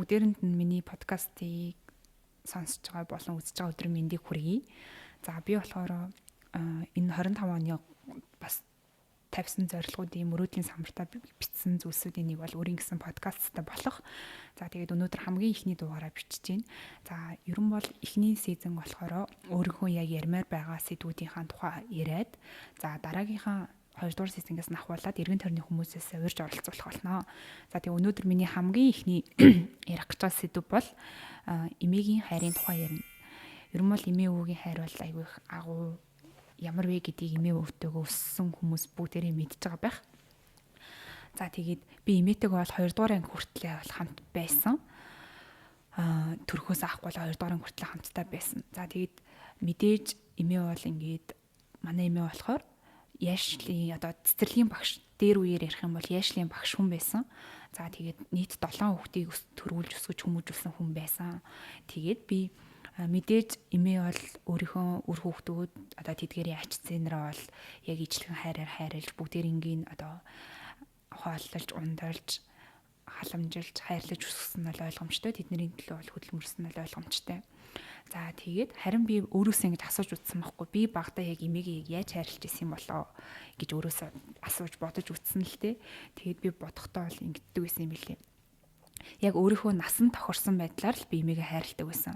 Бүгдээрэнд нь миний подкастыг сонсож байгаа болон үзэж байгаа өдрийн мэндийг хүргэе. За, би болохоор энэ 25 оны бас тавьсан зорилгоудын, мөрөөдлийн самбартаа бичсэн зүйлсүүдийн нэг бол өөрийн гэсэн подкасттай болох. За, тэгээд өнөөдөр хамгийн эхний дугаараа бичиж байна. За, ер нь бол эхний season болохоор өөрийнхөө яг ярмаар байгаа сэдвүүдийнхаа тухай яриад, за, дараагийнхаа хоёрдугаар season ээс нь ахуулаад эргэн тойрны хүмүүсээс урьж оролцуулах болно. За, тэгээ өнөөдөр миний хамгийн эхний ярих гэж байгаа сэдв бол эмээгийн хайрын тухай ярина. Ер нь бол эмээ өвөгийн хайр бол айгүй их агуу, ямар вэ гэдгийг эмээ өвтэйгөө өссөн хүмүүс бүгдээрээ мэдж байгаа байх. За, тэгээд би эмээтэйгээ бол 2 дугаар анги хүртлээр бол хамт байсан. Төрхөөс авахгүй бол 2 дугаар анги хүртлээр хамтдаа байсан. За, тэгээд мэдээж эмээ бол ингээд манай эмээ болохоор яашлийн, одоо цэцэрлэгийн багш, дээр үеэр ярих юм бол яашлийн багш хүн байсан. За, тэгээд нийт 7 хүүхдийг төрүүлж, өсгөж, хүмүүжүүлсэн хүн байсан. Тэгээд би мэдээж эмээ бол өөрийнхөө үр хүүхдүүд, одоо тэдгээрийн ач зээнрээ бол яг ижлэгэн хайраар хайрлаж, бүгдээрингийн одоо хооллолж, ундалж, халамжилж, хайрлаж өсгсөн нь бол ойлгомжтой. Тэдний төлөө бол хөдөлмөрлсөн нь бол ойлгомжтой. За, тэгээд харин би өөрөөсөө ингэж асууж үзсэн байхгүй. Би багадаа яг эмээгээ яг яаж хайрлаж исэн юм болоо гэж өөрөөсөө асууж бодож үзсэн л дээ. Тэгээд би бодохдоо бол ингэдэг байсан юм билээ. Яг өөрийнхөө насан тохирсон байдлаар л би эмээгээ хайрладаг байсан.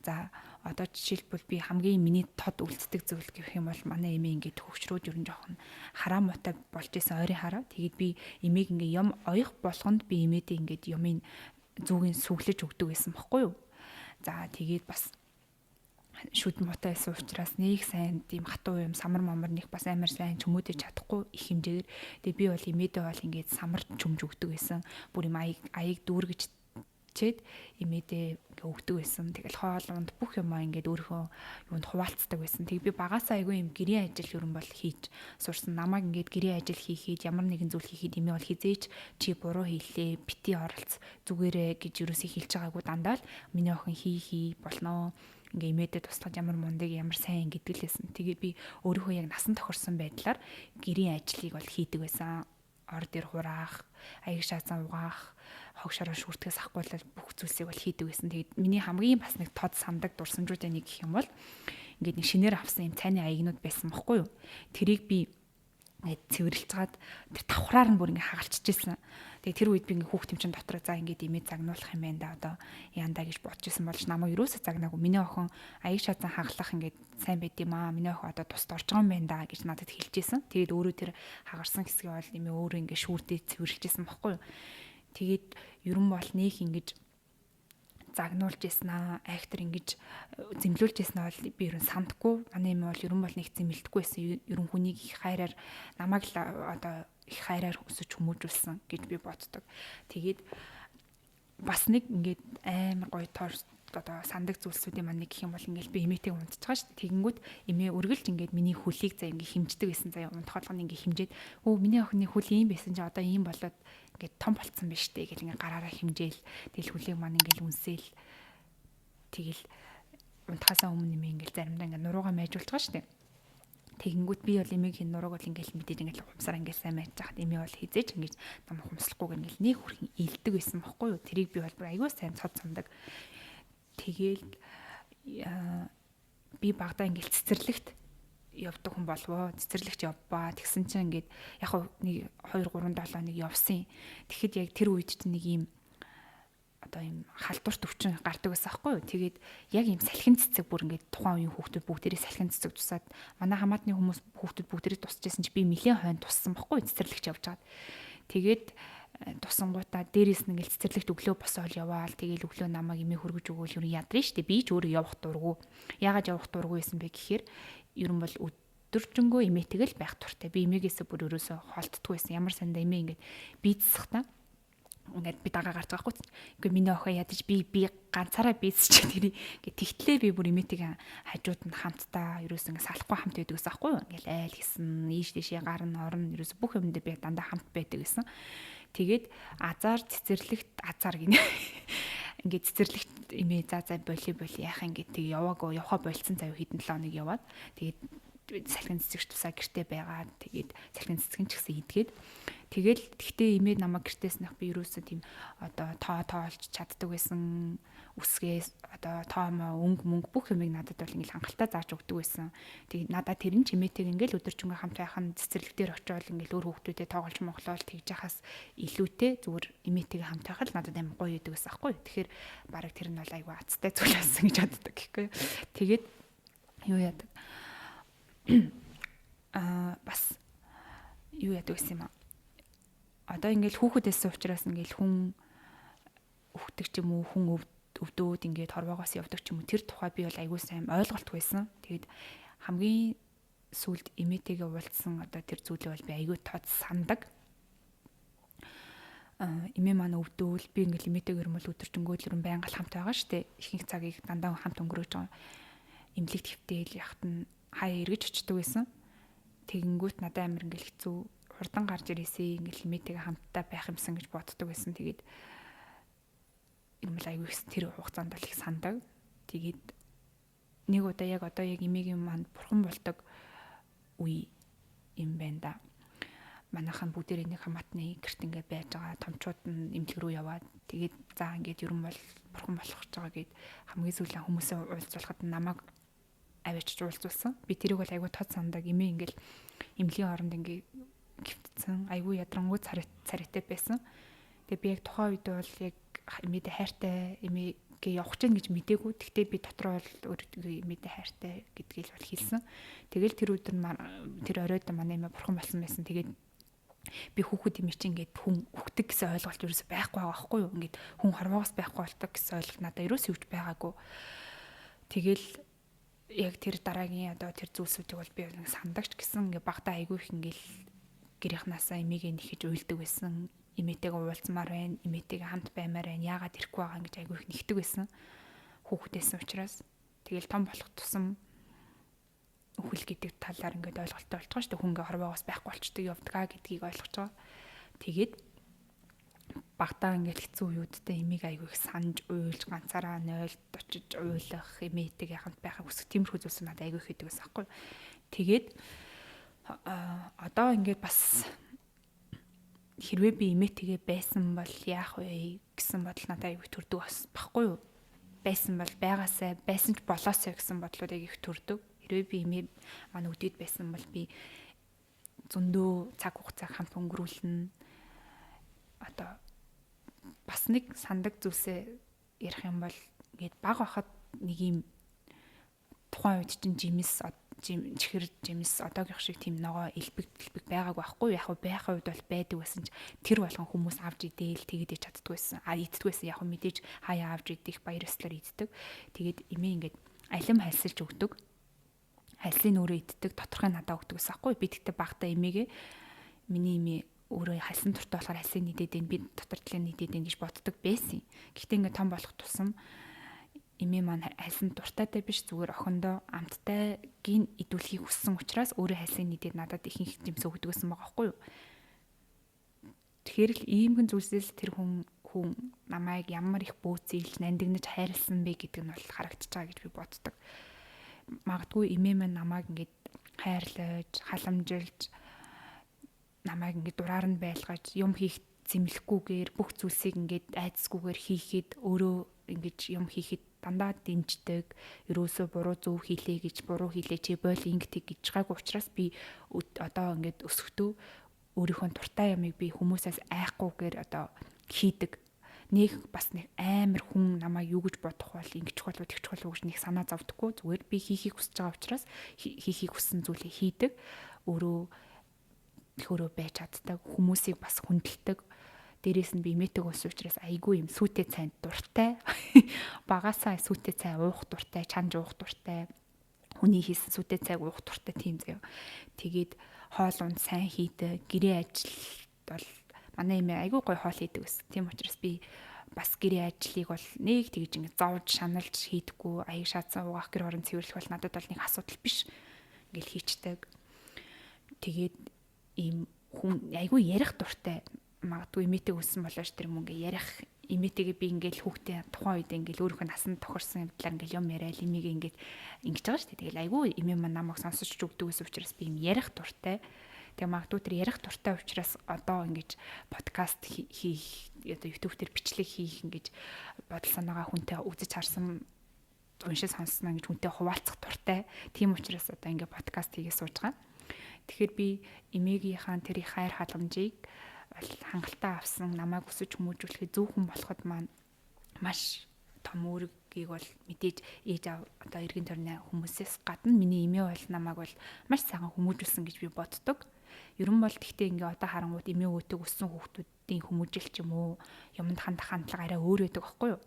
За, одоо жишээлбэл би хамгийн миний тод үлддэг зүйл гэх юм бол манай эмээ ингээд хөвчрөөд ер нь жоохон хараа муутай болж исэн, ойрын хараа. Тэгээд би эмээг ингээд юм оёх болгонд би эмээдээ ингээд юмын зүгийн сүглэж өгдөг байсан бохгүй юу. За, тэгээд бас шүд муутай байсан учраас нэг сайн тийм хатуу юм, самар мамар нэг бас амар сайн чөмөөдөө чадахгүй их хэмжээгээр. Тэгээ би бол эмээдээ бол ингээд самар чөмж өгдөг байсан. Бүр юм аяг аяг дүүргэж чээд эмээдээ ингээ өгдөг байсан. Тэгэл хоол унд бүх юмаа ингээд өөрийнхөө юунд хуваалцдаг байсан. Тэг би багасаа айгүй юм гэрийн ажил ер нь бол хийж сурсан. Намайг ингээд гэрийн ажил хийхэд, ямар нэгэн зүйл хийхэд эмээ бол хизээч "Чи буруу хийлээ, бити оролц, зүгээрээ" гэж юусыг хэлж байгаагүй, дандаа л "Миний охин хий хий болноо", ингээ эмээдээ туслаж ямар мундаг, ямар сайн гэдэг л байсан. Тэгээ би өөрийнхөө яг насан тохирсон байдлаар гэрийн ажлыг бол хийдэг байсан. Ор дээр хураах, аяг шаазан угаах, хог шороо шүртгэс ахгуулал бүх зүйлсийг бол хийдэг байсан. Тэгээд миний хамгийн бас нэг тод сандаг дурсамжуудын нэг гэх юм бол ингээд нэг шинээр авсан юм цайны аягнууд байсан бохгүй юу. Тэрийг би ингээд цэвэрлж чаад тэр давхраар нь бүр ингээд хагалчихжсэн. Тэгээ тэр үед би ингээд хүүхд юм чин дотроо за, ингээд имээ загнуулах юм байна да, одоо яандаа гэж бодож исэн болж намайг юусоо загнаагүй. Миний охин аяг шаазан хагалах ингээд сайн байд юм аа. Миний охин одоо тусд орж байгаа юм байна да гэж надад хэлж исэн. Тэгээд өөрөө тэр хагарсан хэсгийг бол эмээ өөрөө ингээд шүүрдээ цэвэрлжсэн бохгүй юу. Тэгээд ер нь бол нөх ингэж загнуулж яснаа, айхтар ингэж зэмлүүлж яснаа бол би ер нь сандгүй. Манай юм бол ер нь бол нэг зэмлэлтгүй байсан. Ер нь хүнийг их хайраар, намайг л одоо их хайраар өсөж хүмүүжүүлсэн гэж би боддог. Тэгээд бас нэг ингээд амар гоё тор одоо сандаг зүйлсүүдийн маань нэг гэх юм бол ингээл би эмээтэйг унтж байгаа шүү дээ. Тэгэнгүүт эмээ үргэлж ингээд миний хөлийг заа ингээд химждэг байсан заяа. Унтах болгоно ингээд химжээд, "Өө, миний охины хөл ийм байсан чи одоо ийм болоод ингээд том болцсон байж тээ" гэл ингээд гараараа химжээл, тэгэл хөлийг маань ингээд үнсээл, тэгэл унтахаасаа өмнө эмээ ингээд заримдаа ингээд нуруугаа майжуулж байгаа шүү дээ. Тэгэнгүүт би бол эмээгийн нурууг бол ингээл мэдээж ингээл хумсаар ингээл сайн майж хахад эмээ бол хизээч ингэж нам хумслахгүйг ингээл нэг хүрхэн илдэг байсан бохгүй юу. Тэрийг би бол бүр аягүй сайн цод сандаг. Тэгээл би багадаа ингээл цэцэрлэгт явдаг хүн болвоо, цэцэрлэгт явбаа. Тэгсэн чинь ингээд яг нэг 2 3 7 нэг явсан. Тэгэхэд яг тэр үед чинь нэг ийм одоо ийм халдварт өвчин гардаг байсан аахгүй юу. Тэгээд яг ийм салхин цэцэг, бүр ингээд тухайн үеийн хүүхдүүд бүгдээрээ салхин цэцэг тусаад, манай хамаатны хүмүүс хүүхдүүд бүгдээрээ тусч байсан чи би нэлээд хойно туссан бохгүй юу, цэцэрлэгч явж байгаад. Тэгээд тусангуудаа дээрээс нь ингээл цэцэрлэгт өглөө босоол яваал, тэгэл өглөө намайг эмээ хөргөж өгөөл ер нь ядрын штэ. Би ч өөрөө явах дургу. Яагаад явах дургу байсан бэ гэхээр ер нь бол өдөржингөө эмээтэйг л байх дуртай. Би эмээгээсээ бүр ерөөсөө холддгүй байсан. Ямар сандаа эмээ ингээд бийцсэхтаа ингээд би дагаа гарч байгаа хгүй. Ингээ миний охин ядаж би ганцаараа бийцчих тэр ингээ тэгтлээ би бүр эмээтэйг хажууд нь хамтдаа ерөөс ингээ салахгүй хамт байдаг гэсэн аахгүй юу. Ингээл айл гисэн ийш тийшээ гарна орно, ерөөс бүх юмдээ би дандаа хамт байдаг гэсэн. Тэгээд азар цэцэрлэгт, азар гинэ. Ингээд цэцэрлэгт эмээ за за боли боли яах, ингээд тэг яваагүй, явхаа болцсон заяа, хэдэн 7 хоног яваад тэгээд Салхин цэцэгч тусаа гэрте байгаа. Тэгээд салхин цэцгэн ч гэсэн идгээд. Тэгэл тэгтээ эмээ намайг гэртээс нах би юусоо тийм одоо тоо тоолж чаддаг байсан. Үсгээс одоо тоомоо өнгө мөнгө бүх юмыг надад бол ингээл хангалттай зааж өгдөг байсан. Тэгээд надад тэр нь чимээтэйг ингээл өдөржингөө хамт байх нь цэцэрлэг дээр очиод ингээл өөр хүүхдүүдэд тоглож моглоол тэгж яхаас илүүтэй зүгээр эмээтэйгээ хамт байх л надад амар гоё идэг байсан аахгүй. Тэгэхээр бараг тэр нь бол айгүй азтай зүйл болсон гэж боддог гэхгүй. Тэгээд юу яадаг? Бас юу яадаг гэсэн юм аа. Одоо ингээл хүүхэд байсан учраас ингээл хүн өгдөг ч юм уу, хүн өвдөөд ингээд хорвоогоос явдаг ч юм уу, тэр тухай би бол айгүй сайн ойлголт байсан. Тэгээд хамгийн сүүлд эмээтэйгээ уулзсан одоо тэр зүйлээ бол би айгүй тод сандаг. Эмээ маань өвдөөл би ингээл эмээтэйгээр юм бол өдөржингөө л ерөн байнга л хамт байгаа штэ. Ихэнх цагийг дандаа хамт өнгөрөөж байгаа. Эмнэлэг твтэл яхад нь хаяа эргэж очдөг байсан. Тэгэнгүүт надад амар ингээл хэцүү хурдан гарч ирээсэй, ингээл эмээтэйгээ хамтдаа байх юмсан гэж боддог байсан. Тэгээд юм л аягүй тэр хугацаанд бол их сандаг. Тэгээд нэг удаа яг одоо яг эмээгийн манд бурхан болдог үе юм байна да. Манайхан бүгдээрээ нэг хамаатны гэрт ингээд байж байгаа, томчууд нь эмнэлэг рүү яваад тэгээд за ингээд ер нь бол бурхан болох гэж байгаа гэд хамгийн сүүлийн хүмүүсээ уулзуулахад намайг авчиж уулзуулсан. Би тэрийг бол айгүй тод сандаг. Эмээ ингээд эмнэлгийн оронд ингээд гівтсэн. Айгүй ядрангуй царайтай байсан. Тэгээ би яг тухайн үед бол яг эмээдээ хайртай, эмээгээ явах чинь гэж мдээгүй. Тэгтээ би дотроо бол өөртөө эмээдээ хайртай гэдгийг л бол хэлсэн. Тэгэл тэр өдөр тэр оройд манай эмээ бурхан болсон байсан. Тэгээд би хүүхэд эмээ чинь ингээд хүн үхдэг гэсэн ойлголт ерөөсөй байхгүй байгаа байхгүй юу? Ингээд хүн хорвоогоос байхгүй болдог гэсэн ойлголт надад ерөөсөй юуч байгаагүй. Тэгэл яг тэр дараагийн одоо тэр зүйлсүүдийг бол би нэг сандагч гэсэн ингээ багтаа айгүй их ингээл гэрийнхнаасаа эмээгээ нэхэж уйлдаг байсан. Эмээтэйгээ уулзмаар байна, эмээтэйгээ хамт баймаар байна, яагаад ирэхгүй байгаа гэж айгүй их нэгдэг байсан. Хүүхдээсэн учраас. Тэгэл том болох тусам үхэл гэдэг талаар ингээд ойлголттой болчих шүү дээ. Хүн ингээ хорвоогоос байхгүй болчдөг явдгаа гэдгийг ойлгож байгаа. Тэгээд багтаа ингээд хэцүү үеүүдтэй эмийг айгүй их санаж уйлж, ганцаараа нойлд очиж уйлах, эмээтэйгээ хамт байхыг хүсэх тиймэрхүү зүйлс надад айгүй их хийдэг байсан аахгүй. Тэгээд одоо ингээд бас хэрвээ би эмээтэйгээ байсан бол яах вэ гэсэн бодол надад айгүй төрдөг бас баггүй юу? Байсан бол байгаасай, байсан ч болоосай гэсэн бодлууд айгүй их төрдөг. Хэрвээ би эмээ маань өдөөд байсан бол би зөндөө цаг хугацааг хамт өнгөрүүлнэ. Одоо бас нэг сандаг зүйлсээ ярих юм бол ингээд баг байхад нэг юм тухайн үед чинь жимс чихэр жимс одоогийнх шиг тийм ногоо элбэг дэлбэг байгаагүй байхгүй яг байхын үед бол байдаг байсан ч тэр болгон хүмүүс авч идээл тэгээд ич чаддгүй байсан. А иддэг байсан яг мэдээж хаяа авч идэх баяр ёслоор иддэг. Тэгээд эмээ ингээд алим хальсалж өгдөг. Хальсыг өөрөө иддэг, доторхыг надад өгдөг гэсэн аахгүй. Би тэгтээ багтаа эмээгээ миний эмээ өөрөө хальсан дуртай болохоор хальсыг нийтэд энэ би дотор талын нийтэд энэ гэж боддог байсан. Гэхдээ ингээд том болох тусам эмээ маань хальсан дуртайтай биш, зүгээр охиндоо амттай гин идүүлэхийг хүссэн учраас өөрөө хальсыг нийтэд надад ихэнх жимс өгдөг гэсэн байгаа байхгүй юу. Тэгэхээр л иймхэн зүйлсээс тэр хүн намайг ямар их бөөцөйлж, нандинаж хайрлсан бэ гэдэг нь бол харагдаж байгаа гэж би боддог. Магадгүй эмээ маань намайг ингээд хайрлаж, халамжилж, намайг ингээд дураар нь байлгаж, юм хийх зэмлэхгүйгээр бүх зүйлсийг ингээд айдасгүйгээр хийхэд, өөрөө ингэж юм хийхэд дандаа дэмждэг. Ерөөсөө буруу зөв хийлээ гэж, буруу хийлээ чи бойл ингэдэг гэж байгаагүй учраас би одоо ингээд өсөхдөө өөрийнхөө дуртай юмыг би хүмүүсээс айхгүйгээр одоо хийдэг. Нэг бас нэг амар хүн намайг юу гэж бодох бол, ингэчих болов, тэгчих болов гэж нэг санаа зовдоггүй. Зүгээр би хийхийг хүсэж байгаа учраас хийхийг хүссэн зүйлээ хийдэг. Өөрөө өөрөө байж чаддаг. Хүмүүсийг бас хүндэлдэг. Дээрээс нь би эмээтэй болсон учраас айгүй юм сүүтэй цайнд дуртай. Багасаа сүүтэй цай уух дуртай, чанж уух дуртай. Хүний хийсэн сүүтэй цайг уух дуртай тийм заяа. Тэгээд хоол унд сайн хийдэг, гэрээ ажил бол манай эмээ айгүй гоё хоол хийдэг гэсэн. Тийм учраас би бас гэрээ ажлыг бол нэг тэгж ингэ зовж шаналж хийдэггүй, аяг шаацсан угаах, гэр орон цэвэрлэх бол надад бол нэг асуудал биш. Ингээл хийчдэг. Тэгээд ийм хүн айгүй ярих дуртай. Магадгүй эмээтэй өссөн болооч тэр мөнгө ярих Эмээтэйгээ би ингээл хүүхдээ тухайн үед ингээл өөрийнхөө насанд тохирсон юмдлаар ингээл юм яриад эмээгээ ингээд ингэж байгаа шүү дээ. Тэгэл айгүй эмээ маань намайг сонсож өгдөг гэсэн учраас би юм ярих дуртай. Тэгээ магадгүй тэр ярих дуртай учраас одоо ингэж подкаст хийх, одоо YouTube дээр бичлэг хийх ингэж бодол санаагаа хүнтэй үзэж харсан, уншиж сонссноо ингэж хүнтэй хуваалцах дуртай. Тийм учраас одоо ингээ подкаст хийгээ сууж байгаа. Тэгэхээр би эмээгийнхаа тэр их хайр халамжийг бол хангалттай авсан, намайг өсөж хүмүүжүүлэхэд зөв хүн болоход маань маш том үүргийг бол мэдээж ээж аав, одоо эргэн тойрны хүмүүсээс гадна миний эмээ бол намайг бол маш сайхан хүмүүжүүлсэн гэж би боддог. Ер нь бол тэгтээ ингээ одоо харангуут эмээ өвөтэйг өссөн хүүхдүүдийн хүмүүжил ч юм уу юмд хандах хандлага арай өөр байдаг байхгүй юу?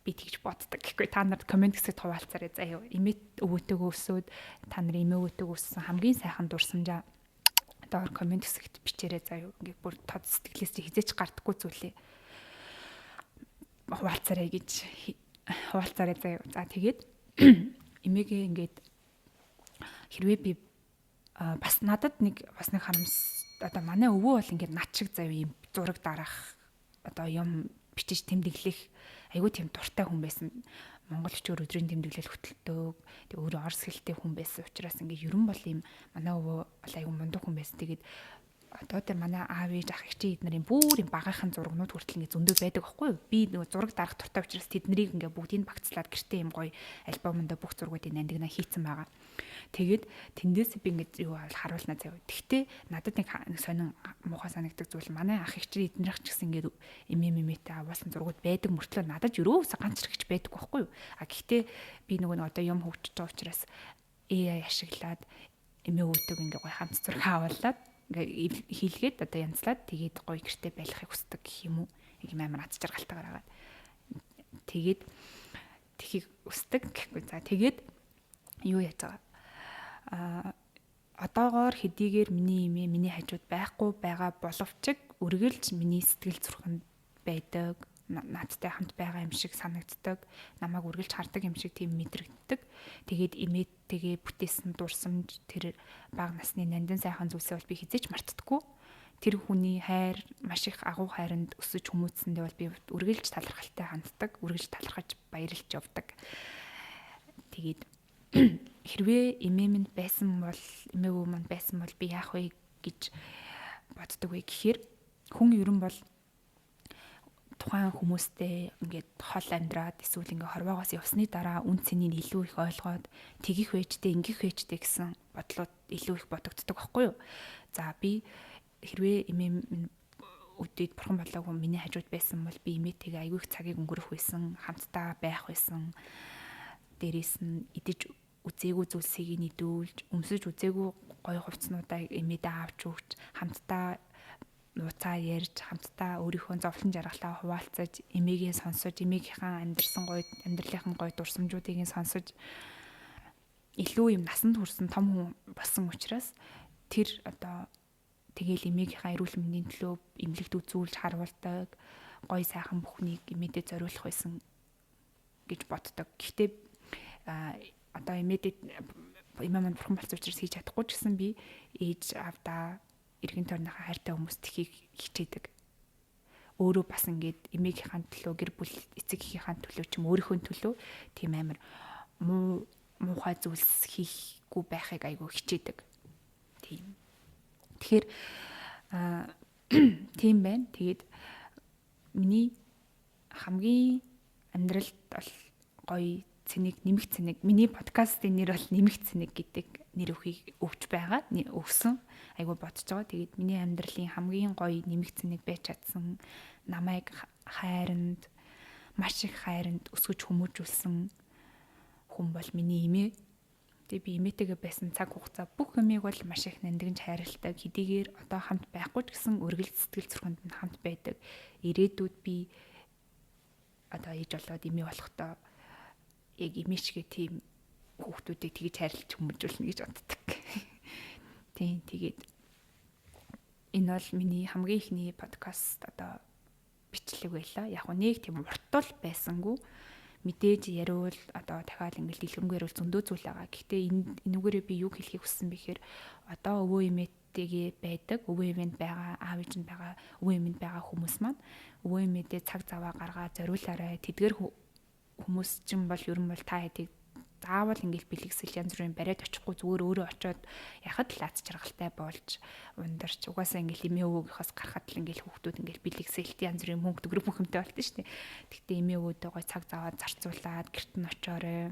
Би тэгж боддог гэхгүй, та нарт комент хэсэгт хуваалцаарай заяа. Эмээ өвөтэйгөө өсөөд та нар эмээ өвөтэйгөө өссөн хамгийн сайхан дурсамжаа доор комент хэсэгт бичээрэй заяа. Ингээ бүр тод сэтгэлээс чи хизээч гардаггүй зүйлээ хуваалцаарай гэж хуваалцаарай заяа. За, тэгээд эмээгээ ингээд хэрвээ би бас надад нэг бас нэг харамс, одоо манай өвөө бол ингээд над шиг заяа юм зураг дарах, одоо юм бичиж тэмдэглэх айгүй тийм дуртай хүн байсан. Монгол өчигдөр өдрийн тэмдэглэл хөтэлдэг. Тэг өөрөө орос хэлтэй хүн байсан учраас ингээд ерөн бол ийм манай өвөө бол айгүй мундаг хүн байсан. Тэгээд одоо тэр манай аав ээж, ах эгчийн эднэрийн бүр юм багийнхын зургнууд хүртэл ингээ зөндөө байдаг байхгүй юу? Би нөгөө зураг дарах дуртай учраас тэднийг ингээ бүгдийг багцлаад гэртээ юм гоё альбомондоо бүх зургуудыг нандинаа хийцэн байгаа. Тэгээд тэндээс би ингээ юу харуулна заяа. Тэгтээ надад нэг сонин муухай санагддаг зүйл, манай ах эгчийн эднэрх ч гэсэн ингээ эмээ мэмээтэй авуулсан зургууд байдаг мөртлөө надад ерөөсөө ганц хэрэгч байдаг байхгүй юу? А гэхдээ би нөгөө нэг одоо юм хөгжиж байгаа учраас AI ашиглаад эмээ өвдөг ингээ гоё хамт зураг авуулаад ингээ хийлгээд одоо янзлаад тэгээд гоё гэрте байлгахыг хүсдэг гэх юм уу. Нэг юм амар аз жаргалтайгаар агаад. Тэгээд тхийг өсдөг гэхгүй. За, тэгээд юу яаж байгаа? Одоогоор хэдийгээр миний эмээ миний хажууд байхгүй байгаа боловч үргэлж миний сэтгэл зүрхэнд байдаг, надтай хамт байгаа юм шиг санагддаг, намайг үргэлж хардаг юм шиг тийм мэдрэгддэг. Тэгээд эмээтэйгээ бүтээсэн дурсамж, тэр бага насны нандин сайхан зүйлсээ бол би хизээч мартдаггүй. Тэр хүний хайр, маш их агуу хайранд өсөж хүмүүжсэндээ бол би үргэлж талархалтай ханддаг, үргэлж талархаж баярлж явдаг. Тэгээд хэрвээ эмээ минь байсан бол, эмээгүй маань байсан бол би яах вэ гэж боддог вэ гэхээр хүн ер нь бол тухайн хүмүүстэй ингээд хол амьдраад эсвэл ингээд хорвоогоос явсны дараа үн цэнийг илүү их ойлгоод тэгих вэжтэй, ингэх вэжтэй гэсэн бодлууд илүү их бодогддог байхгүй юу? За, би хэрвээ эмээ минь өдөөд бурхан болоогүй миний хажууд байсан бол би эмээтэйгээ айгүй их цагийг өнгөрөх байсан, хамтдаа байх байсан. Дээрээс нь идэж үзээгүй зүйлсийг нь идүүлж, өмсөж үзээгүй гоё хувцснуудаа эмээдээ авч өгч, хамтдаа нууцаа ярьж, хамтдаа өөрийнхөө зовлон жаргалаа хуваалцаж, эмээгээ сонсож, эмээгийнхаа амьдарсан гоё амьдралынхаа гоё дурсамжуудыг нь сонсож илүү юм насанд хүрсэн том хүн болсон учраас тэр одоо тэгээл эмээгийнхаа эрүүл мэндийн төлөө эмнэлэгт үзүүлж харуулдаг, гоё сайхан бүхнийг эмээдээ зориулах байсан гэж боддог. Гэхдээ одоо эмээдээ эмээ маань бурхан болсон учраас хийж чадахгүй ч гэсэн би ээж аавдаа, эргэн тойрныхаа хайртай хүмүүст тхийг хичээдэг. Өөрөө бас ингээд эмээгийнхаа төлөө, гэр бүл, эцэг эхийнхаа төлөө ч юм өөрийнхөө төлөө тийм амар муу муухай зүйлс хийхгүй байхыг айгүй хичээдэг. Тийм. Тэгэхээр тийм байна. Тэгээд миний хамгийн амьдралд бол гоё цэник, нэмэх цэник. Миний подкастын нэр бол нэмэх цэник гэдэг нэр өгөхийг өгч байгаа. Өгсөн. Айгу бодож байгаа. Тэгээд миний амьдралын хамгийн гоё нэмэх цэник байж чадсан, намайг хайранд, маш их хайранд өсгөж хүмүүжүүлсэн хүн бол миний эмээ. Тэгээ би эмээтэйгээ байсан цаг хугацаа бүх юмыг бол маш их нандинж хайрладаг. Хэдийгээр одоо хамт байхгүй ч гэсэн үргэлж сэтгэл зүрхэнд нь хамт байдаг. Ирээдүйд би одоо ээж болоод эмээ болохдоо яг эмээ шигээ тийм хүүхдүүдийг тэгж хайрлаж хүмүүжүүлнэ гэж боддог. Тийм, тэгээд энэ бол миний хамгийн ихний подкаст одоо бичлэг байлаа. Яг нь нэг тийм уртул байсангүй, мэдээж яриул одоо дахиад ингээл дэлгэрэнгүй яриул зөндөө зүйл байгаа. Гэхдээ энэ энүүгээрээ би юу хэлэхийг хүссэн бэ гэхээр одоо өвөө эмээ эмээтэйгээ байдаг, өвөө эмээнд байгаа, аав ээж нь байгаа, өвөө эмээнд байгаа хүмүүс маань өвөө эмээдээ цаг заваа гаргаа зориулаарай. Тэдгэр хүмүүс чинь бол ер нь бол та хэдийг заавал ингээл бэлгэсэл янз бүрийн бариад очихгүй зүгээр өөрөө очиод яхад л аз жаргалтай болж ундарч угаасаа ингээл эмээ өвөөгийнхөөс гарахад л ингээл хүүхдүүд ингээл бэлгэсэлт янз бүрийн мөнгө төгрөг мөхөмтэй болтой шүү дээ. Тэгтээ эмээ өвөөдөө гой цаг заваа зарцуулаад гэрт нь очоорой.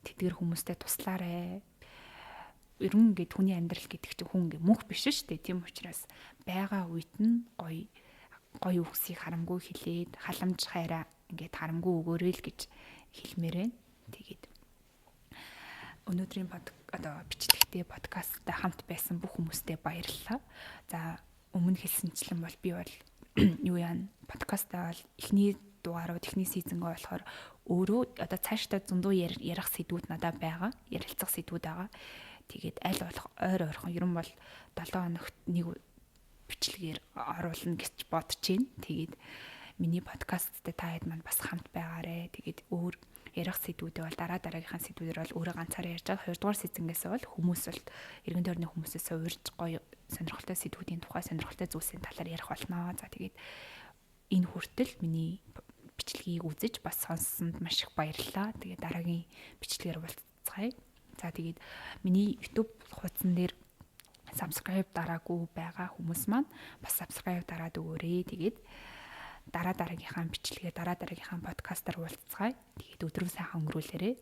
Тэдгэр хүмүүстэй туслаарай. Ер нь ингээд хүний амьдрал гэдэг чинь хүн ингээ мөнх биш шүү дээ. Тийм учраас байгаа үед нь гоё гоё үгсийг харамгүй хэлээд халамж хайраа ингээд харамгүй өгөөрэй л гэж хэлмээр байна. Тэгээд өнөөдрийн одоо бичлэгтээ подкасттай хамт байсан бүх хүмүүстээ баярлалаа. За, өмнө хэлсэнчлэн бол би бол юу яана, подкастаа бол эхний дугаарууд, эхний season гээ болохоор өөрөө одоо цаашдаа зөндөө ярих сэдвүүд надад байгаа. Ярилцах сэдвүүд байгаа. Тэгээд аль болох ойр ойрхон, ер нь бол 7 хоногт нэг бичлэгээр оруулна гэж бодож байна. Тэгээд миний подкасттай та хэд маань бас хамт байгаарэ. Тэгээд өөр ярих сэдвүүдээ бол дараа дараагийнхаа сэдвүүдээр бол өөрөө ганцаараа ярьж байгаа. Хоёрдугаар season гээс бол хүмүүс бол эргэн тойрны хүмүүсээс урьж гоё сонирхолтой сэдвүүдийн тухай, сонирхолтой зүйлсийн талаар ярих болно. За, тэгээд энэ хүртэл миний бичлэгийг үзэж бас сонссонд маш их баярлалаа. Тэгээд дараагийн бичлэгээр уулзцгаая. За, тэгээд миний YouTube хуудсан дээр subscribe дараагүй байгаа хүмүүс маань бас subscribe дараад өгөөрэй. Тэгээд дараа дараагийнхаа бичлэгээр, дараа дараагийнхаа подкастаар уулзцгаая. Тэгээд өдрөө сайхан өнгөрүүлээрэй.